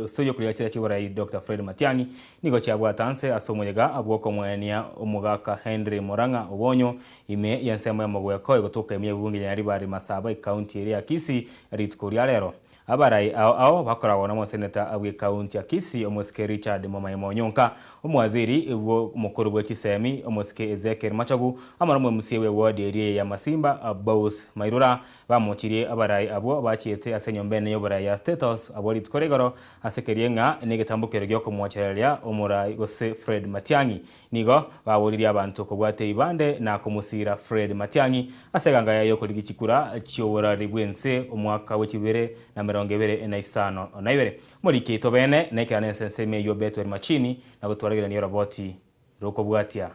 Gose oyokoria chira chi'oborai Doctor Fred Matiang'i nigo chiabwata nse ase omoyega bw'okomoenia omogaka Henry Murang'a Obonyo ime y'ensemo ya Mogweko egotoka ime y'ebunge ya Nyaribari Masaba ekaunti eria ya Kisii rituko ria rero. Abarai ao ao bakoragwa nomoseneta bw'ekaunti ya Kisii omosike Richard Momaima Onyonka, omowaziri bw'omokoro bwe chisemi omosike Ezekiel Machogu amo nomwMCA bw'eward eria ya Masimba Bous Mairura Bamochirie abarai abwo bachiete ase enyomba enene y'oborai ya State House abwo rituko rigoro ase keria ng'a negetambokero gi'okomochereria omorai gose Fred Matiang'i. Nigo baboririe abanto kobwata ebibande na komosiira Fred Matiang'i ase eganga yaye y'okorigia chikura chi'oborari bw'ense omwaka bwe chibere na 25. Morike ito bene nekera nense ensemo eyio Bethuel Machini na gotwaragerania oroboti rokobwatia.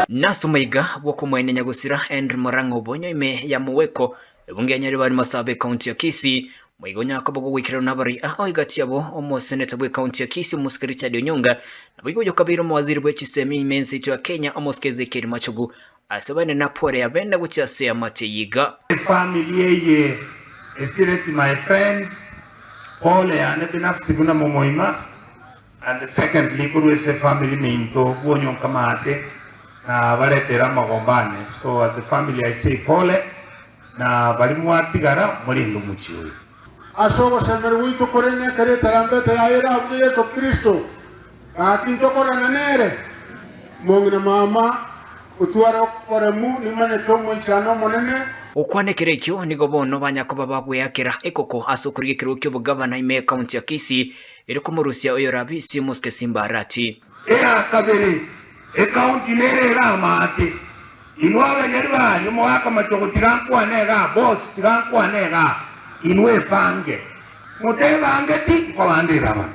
Nase omaiga bw'okomoenia nyagosira Henry Murang'a Obonyo ime ya Moweko, ebunge ya Nyaribari Masaaba ekaunti ya Kisii, moigo onyakoba gogoikererwa nabarai ao egati yabo omoseneta bw'ekaunti ya Kisii omosike Richard Onyonga, naboigo oyokabeire omowaziri bwe chisemi ime ense yaito ya Kenya omosike Ezekiel Machogu Ase bane napore abene gochia ase amache yiga. Efamily eye esireti my friend, pole yane binafsi buna momoima and secondly korwa ase efamily minto bwonyonka maate na baretere amagomba ane so as a family I say pole na baria mwatigara morende omochie oyo. Ase ogosemeria gwaito koreng'e ekero etarambeta yaye erabuge Yeso Kristo, gaki ntokorana nere. Mong'ina mama, otware oboremu, nimanyete omoichano omonene. Gokwana ekero ekio nigo bono banyakoba bagweakera ekoko ase okorigia ekerogo ki'obogavana ime y'ekaunti ya Kisii erio komorusia oyorabisi Mosike Simba Arati. Eya kabere, ekaunti nere iga amaate. Inwe abanyari baye mogakomacha gotiga nkwane igaa, boss, tiga nkwane igaa, inwe ebange. Motebangeti, nkobande iraba.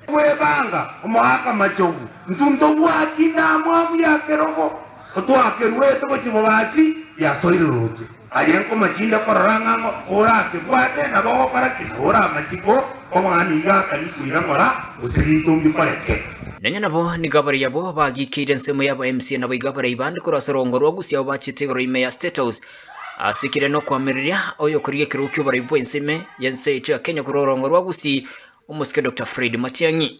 Kwebanga omoaka machogu, intwe ntobwati ndamwamu ya kerogo, otwakerwete gochia bobasi, yasoire roche. Aye nkomachinde korora ng'a ng'o orakebwate, nabo ogokora ki? Nabo oramachiko omong'ani iga akarikoira ng'ora, gose binto mbikoreke. Nonya nabo nigo abarai abwo bagikeire ensemo y'aba MCA naboigo abarai bande korwa ase orogongo rwa Gusii abwo bachete igoro ime ya State House ase ekire nokoamereria oyokorigia ekerogo ki'oborai bw'ense ime y'ense yaito ya Kenya korwa orogongo rwa Gusii Omosike Doctor Fred Matiang'i.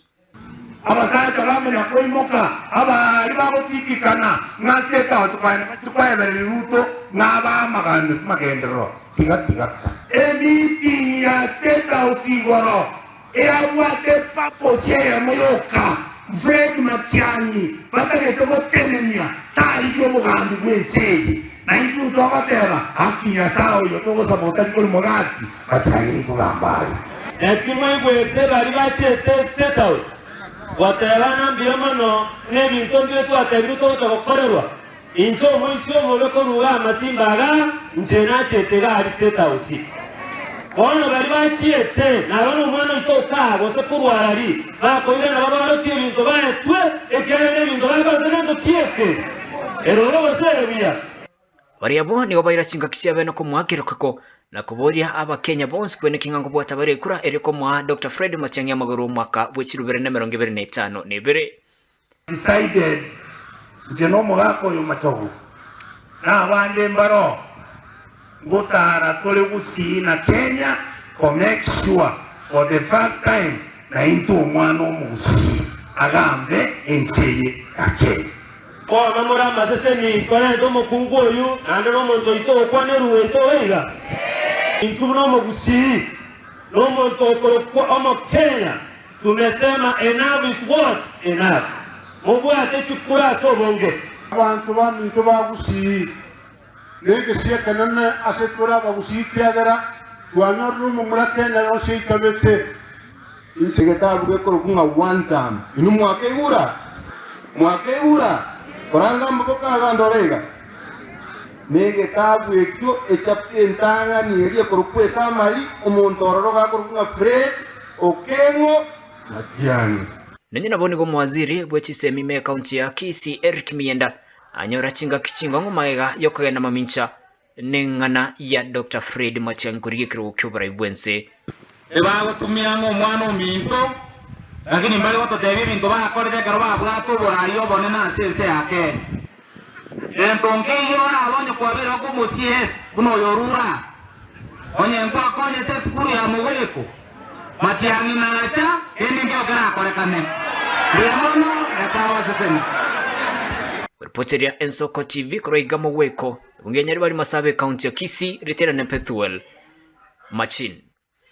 Abasacha bamanya koimoka, abaari bagotitikana ng'a ase etaosi kwaye bachie koebereria Ruto ng'a abae amagenderero. Tiga tiga ta. Emeeting ya State House igoro eyabwate epurpose eyemo yoka, Fred Matiang'i batagete gotenenia tarigia obogambi bw'ense eye. Na intwe togoteba, Haki Nyasae oyo togosaba otari kori mogati, Matiang'i nkogamba are. Naki mwaigwete baria bachiete State House gotebana mbuya mono ng'a ebinto mbire twatebirwe togocha gokorerwa. Inche omoisia omobe korwa iga amasimba iga, inche nachiete iga aria State House. Bono baria bachiete naro nomwana oito okaa gose korwa arari, bakoirana babarotie ebinto baetwe, ekiagera ebinto bakorete gento kieke. Eroro gose ere buya. Baria abwo nigo baira chingaki chiabene komoa kerokeko na koboria Abakenya bonsi kweneki ng'a nkobwata bare ekura erio komoa Doctor Fred Matiang'i amagoro omwaka bwe chirubere na emerongo ebere na etano na ebere. Decided inche nomogaka oyo Machogu na abande mbaroo ngotara tore Gusii na Kenya ko make sure for the first time naintwe omwana omogusii agambe ense eye ya Kenya. Bono more amaseseni, torente omokungu oyio, naende nomonto oito ogokwana erugha oito iga iga. Intwe buna omogusii, na omonto okorokwa Omokenya, tumesema enough is what? Enough. Mobwate chikura ase obonge. Abanto baminto ba Gusii, negesio ekenene ase tore Abagusii kiagera twanyorire omomura Kenya yonsi eitabete. Inche egetabu gekorokwa ng'a One Term. Inwe mwakeigura? Mwakeigura? Koranga amaboko iga ndore iga. Negetabu ekio echapter entang'ani eria ekorokwa esummary, omonto ororo gakorokwa ng'a Fred Okeng'o Matiang'i. Nonya nabo nigo omowaziri bwe chisemi ime ekaunti ya Kisii Eric Miyienda anyora chingaki chingong'u magega yokogenda mamincha Neng'ana ya Doctor Fred Matiang'i korigia ekerogo ki'oborai bw'ense. Ebagotumia ng'a omwana ominto, lakini mbare gototebia ebinto bakorire ekero babwate oborai obonene ase ense ya Kenya. Gento nkeiyo orabe onye kwabeire okomosie ase buna oyo orure aa. Onye nkwakonyete esukuru ya mogweko, matiang'i nacha, kende nkio kerakorekane. Mbuya mono, Nyasae abasesenie. Ripoteria Ensoko TV korwa iga mogweko, ebunge ya Nyaribari Masaaba ecounty ya Kisii, Riterane Pethuel Machin.